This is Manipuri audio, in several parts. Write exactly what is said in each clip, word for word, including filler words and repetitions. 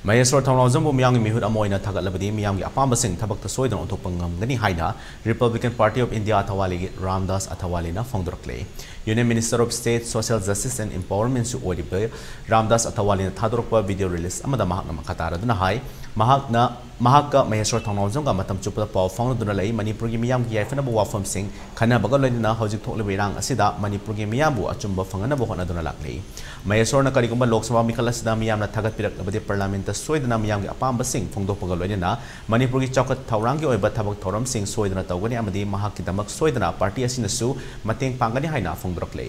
ꯃꯍꯦꯁ꯭ꯋꯔ ꯊꯧꯅꯥꯎꯖꯝꯕꯨ ꯃꯤꯌꯥꯝꯒꯤ ꯃꯤꯍꯨꯠ ꯑꯃ ꯑꯣꯏꯅ ꯊꯥꯒꯠꯂꯕꯗꯤ ꯃꯤꯌꯥꯝꯒꯤ ꯑꯄꯥꯝꯕꯁꯤꯡ ꯊꯕꯛꯇ ꯁꯣꯏꯗꯅ ꯑꯣꯟꯊꯣꯛꯄ ꯉꯝꯒꯅꯤ ꯍꯥꯏꯅ Republican Party of India ꯑꯊꯋꯥꯂꯤꯒꯤ Ramdas ꯑꯊꯋꯥꯂꯤꯅ ꯐꯣꯡꯗꯣꯔꯛꯂꯦ꯫ Union Minister of State Social Justice and Empowermentꯁꯨ ꯑꯣꯏꯔꯤꯕ ꯔꯥꯝꯗꯥꯁ ꯑꯊꯋꯥꯂꯤꯅ ꯊꯥꯗꯣꯔꯛꯄ video release ꯑꯃꯗ ꯃꯍꯥꯛꯅ ꯃꯈꯥ ꯇꯥꯔꯗꯨꯅ ꯍꯥꯏ, ꯃꯍꯥꯛꯅ ꯃꯍꯥꯛꯀ ꯃꯍꯦꯁ꯭ꯋꯔ ꯊꯧꯅꯥꯎꯖꯝꯒ ꯃꯇꯝ ꯆꯨꯞꯄꯗ ꯄꯥꯎ ꯐꯥꯎꯅꯗꯨꯅ ꯂꯩ꯫ ꯃꯅꯤꯄꯨꯔꯒꯤ ꯃꯤꯌꯥꯝꯒꯤ ꯌꯥꯏꯐꯅꯕ ꯋꯥꯐꯝꯁꯤꯡ ꯈꯟꯅꯕꯒ ꯂꯣꯏꯅꯅ ꯍꯧꯖꯤꯛ ꯊꯣꯛꯂꯤꯕ ꯏꯔꯥꯡ ꯑꯁꯤꯗ ꯃꯅꯤꯄꯨꯔꯒꯤ ꯃꯤꯌꯥꯝꯕꯨ ꯑꯆꯨꯝꯕ ꯐꯪꯍꯟꯅꯕ ꯍꯣꯠꯅꯗꯨꯅ ꯂꯥꯛꯂꯤ꯫ ꯃꯍꯦꯁ꯭ꯋꯔꯅ ꯀꯔꯤꯒꯨꯝꯕ ꯂꯣꯛ ꯁꯚꯥ ꯃꯤꯈꯜ ꯑꯁꯤꯗ ꯃꯤꯌꯥꯝꯅ ꯊꯥꯒꯠꯄꯤꯔꯛꯂꯕꯗꯤ Parliamentꯇ ꯁꯣꯏꯗꯅ ꯃꯤꯌꯥꯝꯒꯤ ꯑꯄꯥꯝꯕꯁꯤꯡ ꯐꯣꯡꯗꯣꯛꯄꯒ ꯂꯣꯏꯅꯅ ꯃꯅꯤꯄꯨꯔꯒꯤ ꯆꯥꯎꯈꯠ ꯊꯧꯔꯥꯡꯒꯤ ꯑꯣꯏꯕ ꯊꯕꯛ ꯊꯧꯔꯝꯁꯤꯡ ꯁꯣꯏꯗꯅ ꯇꯧꯒꯅꯤ ꯑꯃꯗꯤ ꯃꯍꯥꯛꯀꯤꯗꯃꯛ ꯁꯣꯏꯗꯅ party ꯑꯁꯤꯅꯁꯨ ꯃꯇꯦꯡ ꯄꯥꯡꯒꯅꯤ ꯍꯥꯏꯅ ꯐꯣꯡꯗꯣꯔꯛꯂꯤ꯫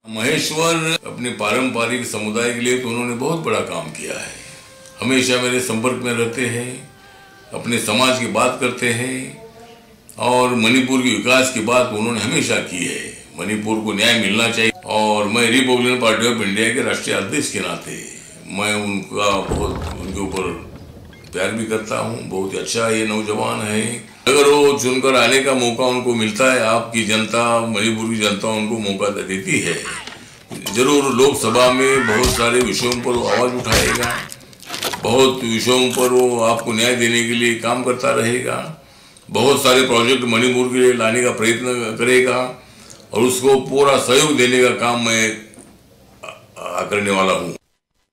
महेश्वर अपने पारंपरिक समुदाय के लिए तो उन्होंने बहुत बड़ा काम किया है। हमेशा मेरे संपर्क में रहते हैं, अपने समाज की बात करते हैं और मणिपुर के विकास की बात उन्होंने हमेशा की है। मणिपुर को न्याय मिलना चाहिए और मैं रिपब्लिकन पार्टी ऑफ इंडिया के राष्ट्रीय अध्यक्ष के नाते मैं उनका बहुत, उनके ऊपर प्यार भी करता हूँ। बहुत ही अच्छा ये नौजवान है। अगर वो चुनकर आने का मौका उनको मिलता है, आपकी जनता, मणिपुर की जनता उनको मौका दे देती है, जरूर लोकसभा में बहुत सारे विषयों पर वो आवाज उठाएगा, बहुत विषयों पर वो आपको न्याय देने के लिए काम करता रहेगा, बहुत सारे प्रोजेक्ट मणिपुर के लिए लाने का प्रयत्न करेगा और उसको पूरा सहयोग देने का काम मैं आ, करने वाला हूँ।